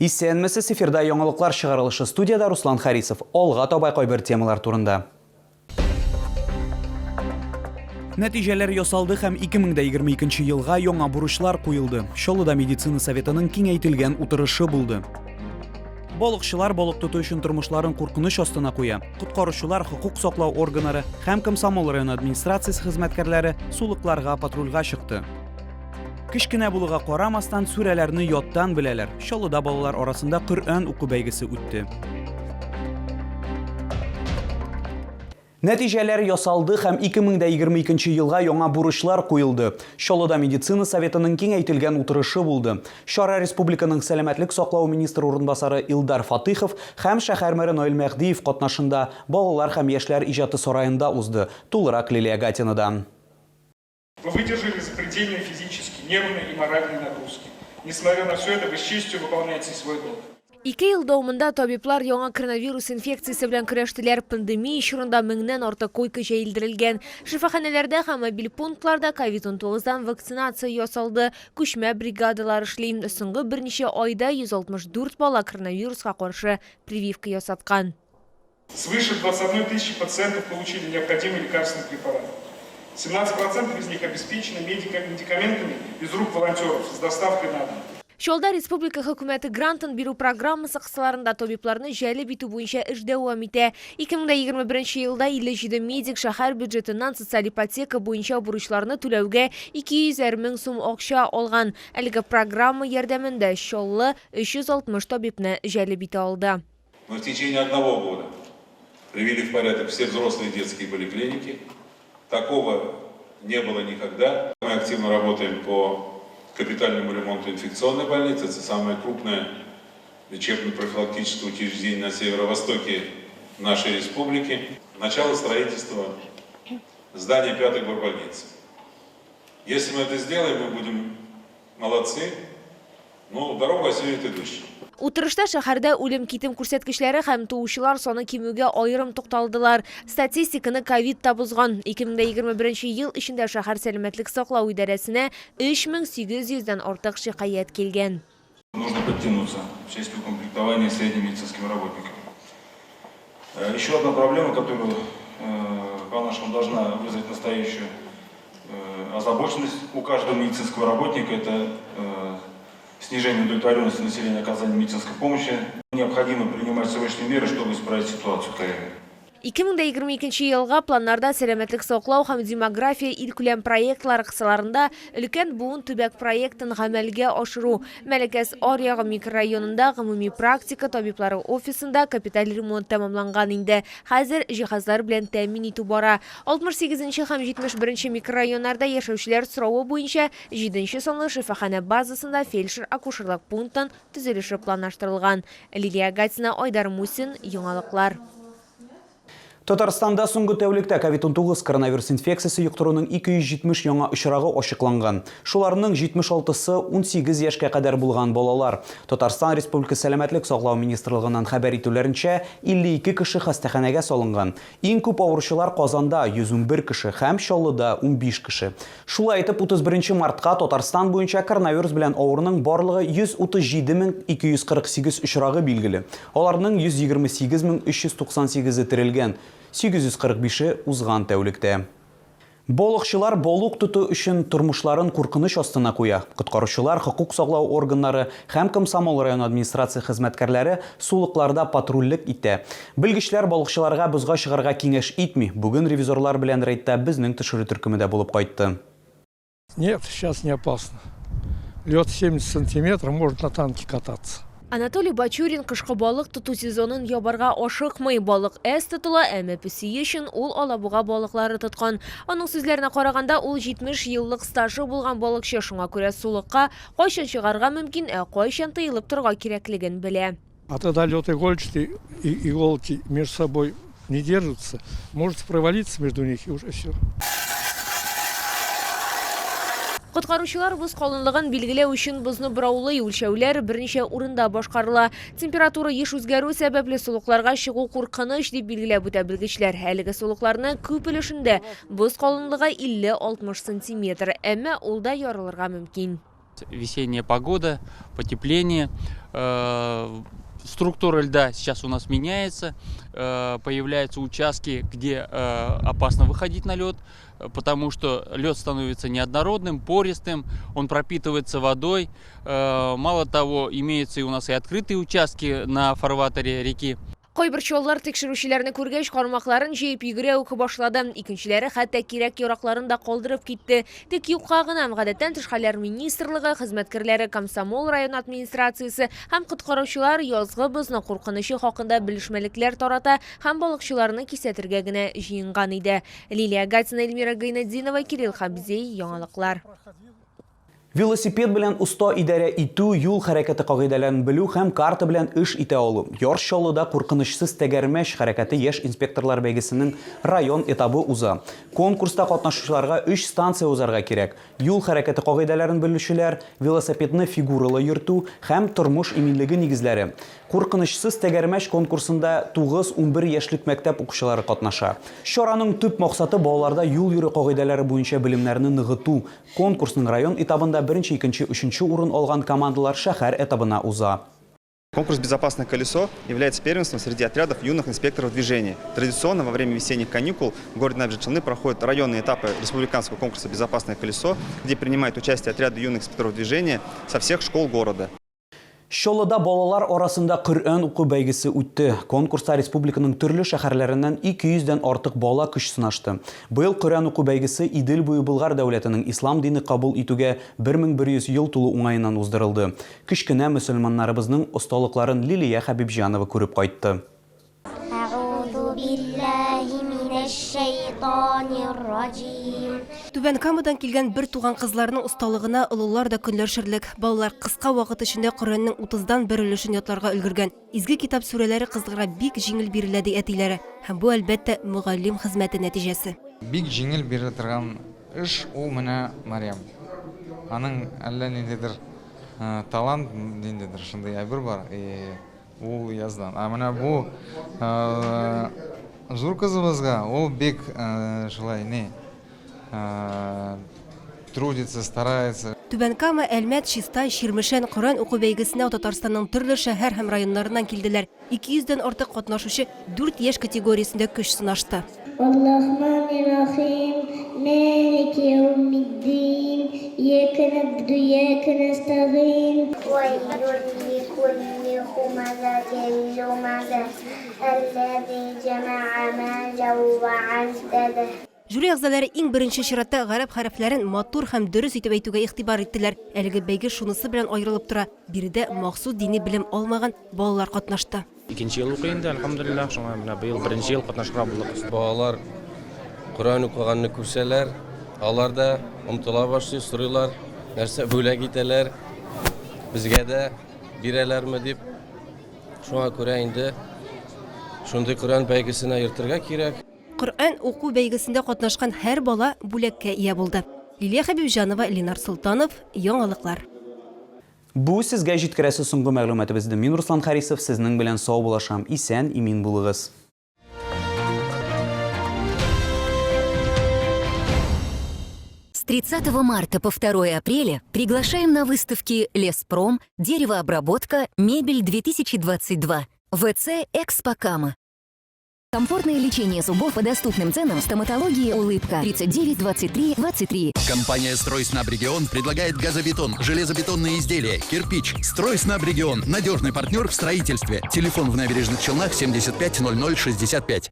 Исәнмесез, эфирда яңалыклар чыгарылышы студиядә Руслан Харисов. Алга таба кайбер темалар турында. Нәтиҗәләр ясалды һәм 2022 елга яңа бурычлар куелды. Чаллыда медицина советының киңәйтелгән утырышы булды. Балыкчылар балык тоту өчен тормышларын куркыныч астына куя. Коткаручылар, хокук саклау органнары һәм Комсомол районы администрациясе хезмәткәрләре сулыкларга патрульгә чыкты. Кечкенә булуга карамастан, сүрәләрне яттан беләләр. Чаллыда балалар арасында Коръән уку бәйгесе үтте. Нәтиҗәләр ясалды һәм 2022 елга яңа бурычлар куелды. Чаллыда медицина советының киңәйтелгән утырышы булды. Чара республиканың сәламәтлек саклау министры урынбасары Илдар Фатыйхов һәм шәһәр мэры Наил Мәһдиев катнашында Балалар һәм яшьләр иҗаты сараенда узды. Тулырак Лилия Гатинадан. Вы выдержали запредельные физические, нервные и моральные нагрузки. Несмотря на все это, вы с честью выполняете свой долг. Ике ел дәвамында табиблар яңа коронавирус инфекциясе белән көрәштеләр. Пандемия чорында меңнән артык койка җәелдерелгән. Шифаханәләрдә һәм мобиль пунктларда ковид-19 дан вакцинация ясалды, күчмә бригадалар эшли. Соңгы берничә айда 164 бала коронавируска каршы прививка ясаткан. Свыше 21 тысячи пациентов получили необходимый лекарственный препарат. 17% из них обеспечены медикаментами из рук волонтеров с доставкой на дом. Чаллыда республика хөкүмәте грантын бирү программасы кысаларында табибларны җәлеп итү буенча эш дәвам итә. 2021 елда 57 медик шәһәр бюджетыннан социаль ипотека буенча бурычларны түләүгә 200 әр мең сум акча алган. Әлеге программа ярдәмендә Чаллы 360 табибны җәлеп итә алды. Мы в течение одного года привели в порядок все взрослые детские поликлиники. Такого не было никогда. Мы активно работаем по капитальному ремонту инфекционной больницы. Это самое крупное лечебно-профилактическое учреждение на северо-востоке нашей республики. Начало строительства здания пятой горбольницы. Если мы это сделаем, мы будем молодцы. Но дорогу осилит идущий. Утырышта шәһәрдә үлем-китем күрсәткечләре һәм туучылар саны кимүгә аерым тукталдылар. Статистиканы ковид та бозган. 2021 ел эчендә шәһәр сәламәтлек саклау идарәсенә 3800 дән артык шикаять килгән. Нужно подтянуться в части укомплектования средними медицинскими работниками. Э, еще одна проблема, которую, э, по-нашему, должна вызвать настоящую э, озабоченность у каждого медицинского работника, это снижение удовлетворенности населения оказанием медицинской помощи. Необходимо принимать срочные меры, чтобы исправить ситуацию, коллеги. 2022 елга планнарда сәламәтлек саклау һәм демография илкүләм проектлары кысаларында өлкән буын төбәк проектын гамәлгә ашыру. Мәләкәс аръягы микрорайонында гомуми практика табиблары офисында капиталь ремонт тәмамланган инде. Хәзер җиһазлар белән тәэмин итү бара. 68 нче һәм 71 нче микрорайоннарда яшәүчеләр соравы буенча җиденче санлы шифаханә базасында фельдшер-акушерлык пунктын төзелеше планлаштырылган. Лилия Гатина, Айдар Мусин, Яңалыклар. Татарстанда соңгы тәүлектә ковид-19 коронавирус инфекциясе йоктыруның 270 яңа очрагы ачыкланган. Шуларның 76-сы 18 яшькә кадәр булган балалар. Татарстан Республикасы Сәламәтлек саклау министрлыгыннан хәбәр итүләренчә, 52 кеше хастаханәгә салынган. Иң күп авыручылар Казанда, 111 кеше, һәм Чаллыда, 15 кеше. Шулай итеп, 31 мартка Татарстан буенча коронавирус белән авыруның барлыгы 137 248 очрагы билгеле. Аларның 128 398-е терелгән, 845-е узган тәүлектә. Балыкчылар балык тоту өчен тормышларын куркыныч астына куя. Коткаручылар, хокук саклау органнары һәм Комсомол районы администрация хезмәткәрләре сулыкларда патрульлек итә. Белгечләр балыкчыларга бозга чыгарга киңәш итми. Бүген ревизорлар белән рейдта безнең төшерү төркеме дә булып кайтты. Нет, сейчас не опасно. Лед 70 сантиметров, можно на танке кататься. Анатолий Бачурин кышкы балык тоту сезонын ябарга ашыкмый. Балык әз тотыла, әмма песие өчен ул алабуга балыклары тоткан. Аның сүзләренә караганда, ул 70 еллык стажы булган балыкчы, шуңа күрә сулыкка кайчан чыгарга мөмкин, ә кайчан тыелып торырга кирәклеген белә. А тогда лед игольчатый и иголки между собой не держатся, может провалиться между них и уже все. Коткаручылар боз калынлыгын билгеләү өчен бозны бораулый, үлчәүләр берничә урында башкарыла. Температура еш үзгәрү сәбәпле сулыкларга чыгу куркыныч, дип билгеләп үтә белгечләр. Әлеге сулыкларны күп өлешендә боз калынлыгы 50-60 сантиметр, әмма ул да ярылырга мөмкин. Весенняя погода, потепление. Структура льда сейчас у нас меняется. Появляются участки, где опасно выходить на лед, потому что лед становится неоднородным, пористым, он пропитывается водой. Мало того, имеются и у нас и открытые участки на фарватере реки. Кайбер чаллар тикшерүчеләрне күргәч, кармакларын җыеп йөгерә үк башлады. Икенчеләре хәтта кирәк-яракларын да калдырып китте. Тик юкка гына гадәттән тыш хәлләр министрлыгы хезмәткәрләре, Комсомол район администрациясе һәм коткаручылар язгы бозның куркынычы хакында белешмәлекләр тарата һәм балыкчыларны кисәтергә генә җыенган иде. Лилия Гатина, Эльмира Гайнетдинова, Кирилл Хабзей, Яңалыклар. Велосипед белән оста идарә итү, юл хәрәкәте кагыйдәләрен белү һәм карта белән эш итә алу. Яр Чаллыда куркынычсыз тәгәрмәч хәрәкәте яшь инспекторлар бәйгесенең район этабы уза. Конкурста катнашучыларга өч станция узарга кирәк, юл хәрәкәте кагыйдәләрен белүчеләр, велосипедны фигуралы йөртү һәм тормыш иминлеге нигезләре. Куркынычсыз тәгәрмәч конкурсында 9-11 яшьлек мәктәп укучылары катнаша. Чараның төп максаты, балаларда юл йөрү кагыйдәләре буенча белемнәрне ныгыту. Конкурсның район этабында беренче, икенче, өченче урын алган командалар шәһәр этабына уза. Конкурс «Безопасное колесо» является первенством среди отрядов юных инспекторов движения. Традиционно во время весенних каникул в городе Набережные Челны проходят районные этапы республиканского конкурса «Безопасное колесо», где принимают участие отряды юных инспекторов движения со всех школ города. Чаллыда балалар арасында Коръән уку бәйгесе үтте. Конкурста республиканың төрле шәһәрләреннән 200 дән артык бала көч сынашты. Быел Коръән уку бәйгесе Идел буе Болгар дәүләтенең ислам дине кабул итүгә 1100 ел тулу уңаеннан уздырылды. Кечкенә мөселманнарыбызның осталыкларын Лилия Хәбибҗанова күреп кайтты. Әгъузу биллаһи минәш-шәйтанир-раҗим. Түбән Камадан килгән бер туган кызларның осталыгына олылар да көнләшерлек. Балалар кыска вакыт эчендә Коръәннең утыздан бер өлешен ятларга өлгергән. Изге китап сүрәләре кызларга бик җиңел бирелә, ди әтиләре. Һәм бу, әлбәттә, мөгаллим хезмәте нәтиҗәсе. Бик җиңел бирелә торган эш ул менә Мәрьям. Аның әллә ниндидер талант, ниндидер шундый әйбер бар. И Ул яздан. Ә менә бу зур кызыбызга ул бик шулай ни трудится, старается. Түбән Кама, Әлмәт, Чистай, Чирмешән Коръән уку бәйгесенә Татарстанның төрле шәһәр һәм районнарыннан килделәр. 200 дән артык катнашучы дүрт яшь категориясендә көч сынашты. Ар-Рахмани-р-Рахим, Малики яумиддин, Ияка нәгъбуду, ияка нәстәгыйн. Вәйлүн ликулли хумазатин лумаза, әлләзи җәмәгә мәлән вә гәддәдә. Жюри әгъзалары иң беренче чиратта гарәп хәрефләрен матур һәм дөрес итеп әйтүгә игътибар иттеләр. Әлеге бәйге шунысы белән аерылып тора, биредә махсус дини белем алмаган балалар катнашты. Икенче ел укый инде, әлхәмдүлилләһ, шуңа менә быел беренче ел катнашырга булдык. Балалар Коръән укыганны күрсәләр, алар да омтыла башлый, сорыйлар, нәрсә бүләк итәләр, безгә дә бирәләрме дип. Шуңа күрә инде шундый Коръән бәйгесенә йөртергә кирәк. Коръән уку бәйгесендә катнашкан һәр бала бүләккә ия булды. Лилия Хәбибҗанова, Ленар Солтанов, Яңалыклар. Бу сезгә җиткерәсе соңгы мәгълүматыбыз иде. Мин Руслан Харисов сезнең белән саубуллашам. Исән, имин булыгыз. С 30 марта по 2 апреля приглашаем на выставки «Леспром», «Деревообработка», «Мебель-2022», ВЦ «Экспокама». Комфортное лечение зубов по доступным ценам в стоматологии «Улыбка» 39 23 23. Компания «Стройснабрегион» предлагает газобетон, железобетонные изделия, кирпич. «Стройснабрегион» – надежный партнер в строительстве. Телефон в Набережных Челнах 75 00 65.